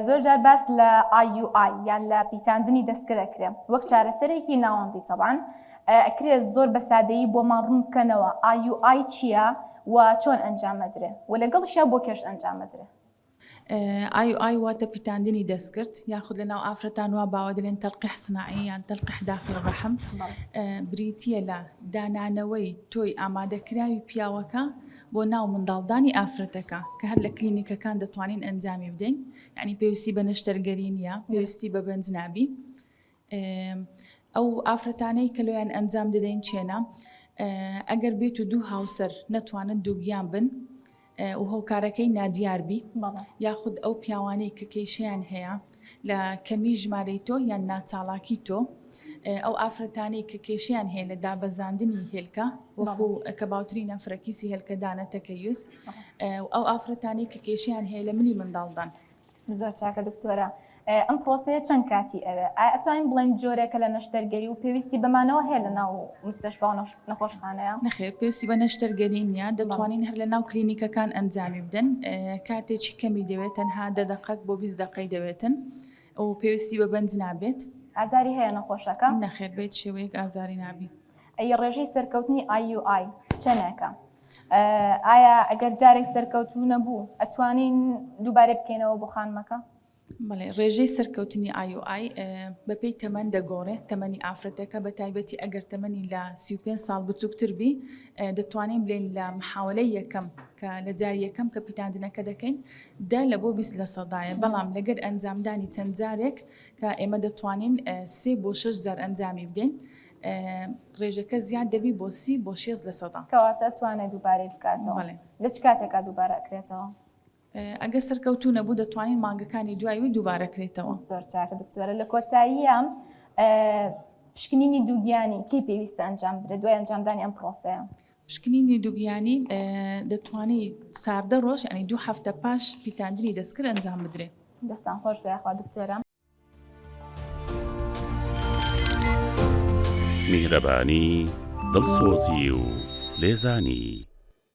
زۆر جار باس لە IUI یان لە پیتاندنی دەستکرد ئەکرێ وەک چارەسەرێکی ناوەندی تەبعەن ئەکرێ زۆر بە سادەیی بۆمان ڕوون بکەنەوە IUI چییە و چۆن ئەنجام ئەدرێ و لەگەڵیشیا بۆ کێش ئەنجام ئەدرێ؟ IUI واتە پیتاندنی دەستکرد یاخود لە ناو ئافرەتان وا باوە دەلێن تلقیح صناعی یان تلقیح داخل الرحم بریتییە لە دانانەوەی تۆی ئامادەکراوی پیاوەکە بۆ ناو منداڵدانی ئافرەتەکە کە هەر لە کلینیکەکان دەتوانین ئەنجامی بدەین یعنی پێویستی بە نەشتەرگەری نییە پێویستی بە بەنج نابی ئەو ئافرەتانەی کە لۆیان ئەنجام دەدەین چێنە ئەگەر بێت و دوو هاوسەر نەتوانن دووگیان بن و هۆکارەکەی نادیار بی یاخود ئەو پیاوانەی کە کێشەیان هەیە لە کەمی ژمارەی تۆ یان ناچاڵاکی تۆ ئەو ئافرەتانەی کە کێشەیان هەیە لە دابەزاندنی هێلکە وەکو کە باوترینە فرەکیسی هێلکەدانە تەکەیوس ئەو ئافرەتانەی کە کێشەیان هەیە لە ملی منداڵدان. زۆر چاکە دکتۆرە ئەم پرۆسەیە چەند کاتی ئەوێ؟ ئایا ئەتوانین بڵێین جۆرێکە لە نەشتەرگەری و پێویستی بەمانەوە هەیە لە ناو مستەشفا و نەخۆشخانەیە؟ نەخێر پێویستی بە نەشتەرگەری نییە دەتوانین هەر لە ناو کلینیکەکان ئەنجامی بدەن کاتێکی کەمی دەوێت تەنها دە دەقەک بۆ 20 دەقەی دەوێتن و پێویستی بە بەنج نابێت. ئازاری هەیە نەخۆشەکە؟ نەخێر بە هیچ شێوەیەک ئازاری نابی. ئەی ڕێژەی سەرکەوتنی IUI چەنێکە؟ ئایا ئەگەر جارێک سەرکەوتوو نەبوو ئەتوانین دووبارەی بکەینەوە بۆ خانمەکە؟ بەڵێ ڕێژەی سەرکەوتنی IUI بەپێی تەمەن دەگۆڕێ تەمەنی ئافرەتەکە بە تایبەتی ئەگەر تەمەنی لە 35 ساڵ بچووکتر بی دەتوانین بلێن لە محاولەی یەکەم کە لە جاری یەکەم کە پیتاندنەکە دەکەین دە لە بۆ 20 لە سەدایە بەڵام لەگەر ئەنجامدانی چەند جارێک کە ئێمە دەتوانین سێ بۆ شەش جار ئەنجامی بدەین ڕێژەکە زیاد دەبی بۆ سی بۆ شێست لە سەدا. کەواتە ئەتوانێ دووبارەی بکاتەوە. بەڵێ. لە چ کاتێکا دووبارە ئەکرێتەوە؟ ئەگەر سەرکەوتوو نەبوو دەتوانین مانگەکانی دوای وی دووبارە کرێتەوە. زۆر چاکە دکتۆرە لە کۆتاییە پشکنینی دووگیانی کەی پێویستە ئەنجام بدرێت دوای ئەنجامدانی ئەم پرۆسەیە؟ پشکنینی دووگیانی دەتوانی 14 ڕۆژ یعنی دوو هەفتە پاش پیتاندنی دەستکرد ئەنجام بدرێ. دەستان خۆش بێ یاخوا دکتۆرە. میهرەبانی، دڵسۆزی و لێزانی.